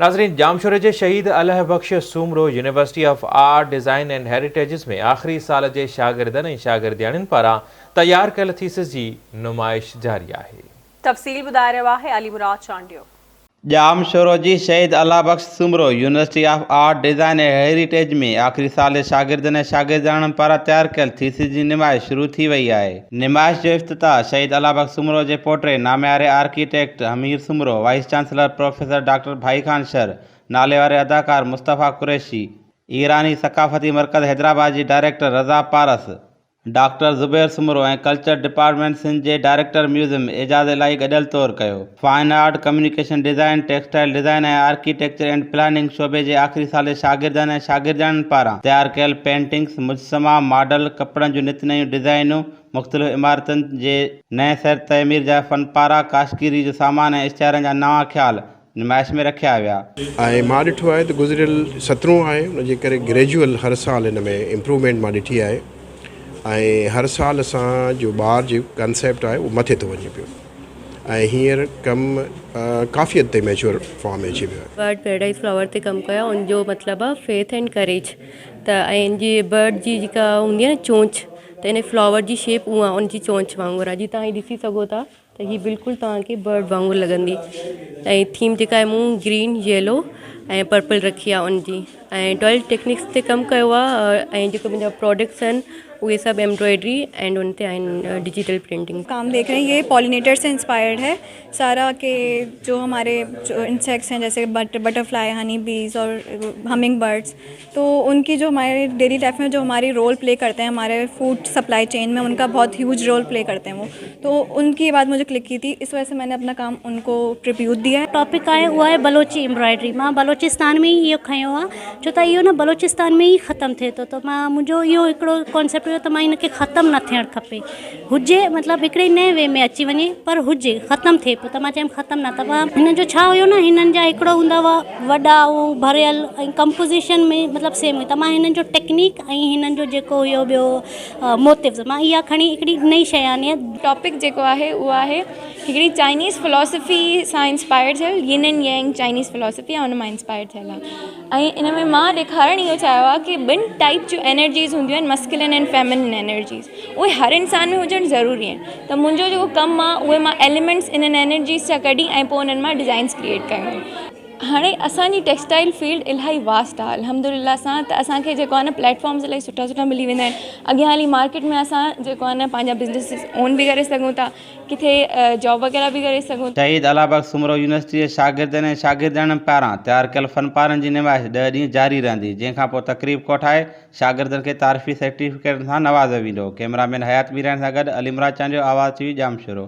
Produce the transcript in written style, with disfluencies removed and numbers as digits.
ناظرين ڄامشوري جي Shaheed Allahi Bakhsh Soomro university of art design and heritages ۾ آخري سال جي شاگردن ۽ شاگردياڻين پاران تيار ڪيل ٿيسز جي نمائش جاري آهي. تفصيل ٻڌائي رهيو آهي علي مراد چانڊيو. ڄامشورو جي Shaheed Allah Bakhsh Soomro university of art design ۽ heritage ۾ آخري سال جي شاگردن ۽ شاگردياڻين پاران تيار ڪيل ٿيسز جي نمائش شروع ٿي وئي آهي. نمائش جو افتتاح شهيد الله بخش سومرو جي پوٽي نامياري architect Hamir Soomro, vice chancellor professor doctor Bhai Khan Shar, ناليواري اداڪار مصطفيٰ قريشي، ايراني ثقافتي مرڪز حيدرآباد جي director Raza Pars, doctor Zubair Soomro ۽ culture department Sindh جي ڊائريڪٽر ميوزم اعجاز الاهي گڏيل طور ڪيو. Fine art, communication design, textile design ۽ architecture and planning شعبي جي آخري سال جي شاگردن ۽ شاگردياڻين پاران تيار ڪيل پينٽنگز، مجسما، ماڊل، ڪپڙن جون نت نيون ڊزائينون، مختلف عمارتن جي نئين سر تعمير جا فنپارا، ڪاشگيري جو سامان ۽ اشتهارن جا نوان خيال نمائش ۾ رکيا ويا. ۽ مان ڏٺو آهي ته گذريل سترهون آهي ان جي ڪري گريجوئل هر سال ان ۾ امپروومينٽ مان ڏٺي آهي ۽ هر سال اسان جو ٻار جي ڪنسيپٽ آهي اهو مٿي ٿو وڃي پيو ۽ هينئر ڪم ڪافي حد تائين ميچوئر فارم ۾ اچي ويو آهي. برڊ پيراڊائز فلاور تي ڪم ڪيو آهي ان جو مطلب آهي فيٿ اينڊ ڪريج ته ۽ ان جي برڊ جي جيڪا هوندي آهي نه چونچ ته ان فلاور جي شيپ اها ان جي چونچ وانگر آهي جي توهان هي ڏسي سگهو ٿا ته هي بلڪل توهان کي برڊ وانگر لڳندي ۽ ٿيم جيڪا آهي مون گرين يلو ۽ پرپل رکي آهي ان جي ۽ ڊوئل ٽيڪنڪس تي ڪم ڪيو آهي ۽ جيڪي منهنجا پراڊڪٽس آهن اهي سڀ ايمبرائڊري اينڊ ان تي آهن ڊجيٽل پرنٽنگ. ڪام ديک رهي هين يي پالينيٽر سي انسپائرڊ هي سارا ڪي جو هماري انسيڪٽس هين جيسي بٽرفلائي هني بيز اور همنگ برڊس تو ان ڪي جو هماري ڊيلي لائف ۾ جو هماري رول پلي ڪرتي هين هماري فوڊ سپلائي چين ۾ ان ڪا بهت هيوج رول پلي ڪرتي هين وو تو ان ڪي بات مجهي ڪلڪ ڪي ٿي اس وجه سي مين ني اپنا ڪام ان ڪو ٽربيوٽ ديا هي. ٽاپڪ آهي اهو آهي بلوچي ايمبرائڊري مان بلوچستان ۾ ئي اهو کنيو آهي ڇو ته اهو نه بلوچستان ۾ ئي ختم ٿئي ٿو ته مان منهنجو اهو هڪڙو ڪانسيپٽ هيو ته مان هن کي ختم نه ٿيڻ کپي هجي مطلب هڪڙي نئين وي ۾ اچي وڃي پر هجي ختم ٿئي پيو ته مان چيم ختم نه ته مان هنن جو ڇا هيو نه هنن جا هڪڙو هوندا هئا وڏا هو ڀريل ۽ ڪمپوزيشن ۾ مطلب سيم هئي ته مان هنن جو ٽيڪنيڪ ۽ هنن جو جيڪو هيو ٻيو موتفز مان اها کڻي هڪڙي نئين شيء آندي آهي. ٽاپڪ جيڪو آهي اهو آهي هڪڙي چائنيز فلاسفي سان انسپائرڊ ٿيل ين اينڊ يينگ چائنيز فلاسفي آهي ان مان انسپائرڊ ٿيل آهي ۽ ان ۾ مان ڏيکارڻ اهو چاهيو آهي ڪي ٻن ٽائپ جون انرجيز هونديون آهن مسڪلن اينڊ فيمنن انرجيز اهي هر انسان ۾ هجڻ ضروري آهن ته منهنجو جيڪو ڪم آهي اهي مان ايليمينٽس انهن انرجيز جا ڪڍي ۽ پوء انهن مان ڊزائنس ڪريئيٽ ڪيون آهن هاڻي اسانجي ٽيڪسٽائل فيلڊ الاهي واسٽ آهي الحمد لله سان ته اسانکي جيڪو آهي نه پليٽ فارمز الاهي سٺا سٺا ملي ويندا آهن اڳيان هلي مارڪيٽ ۾ اسان جيڪو آهي نه پنهنجا بزنسز اون به ڪري سگهون ٿا ڪٿي جاب وغيره به ڪري سگهون ٿا. شهيد الله بخش سومرو يونيورسٽي جي شاگردن ۽ شاگردياڻين پاران تيار ڪيل فنپارن جي نمائش ڏهه ڏينهن جاري رهندي، جنهن کانپوء تقريب ڪوٺائي شاگردن کي تعارفي سرٽيفڪيٽن سان نوازيو ويندو. ڪئميرا مين حيات ميراڻي سان گڏ علي مراد چانڊيو، آواز ٽي وي، ڄامشورو.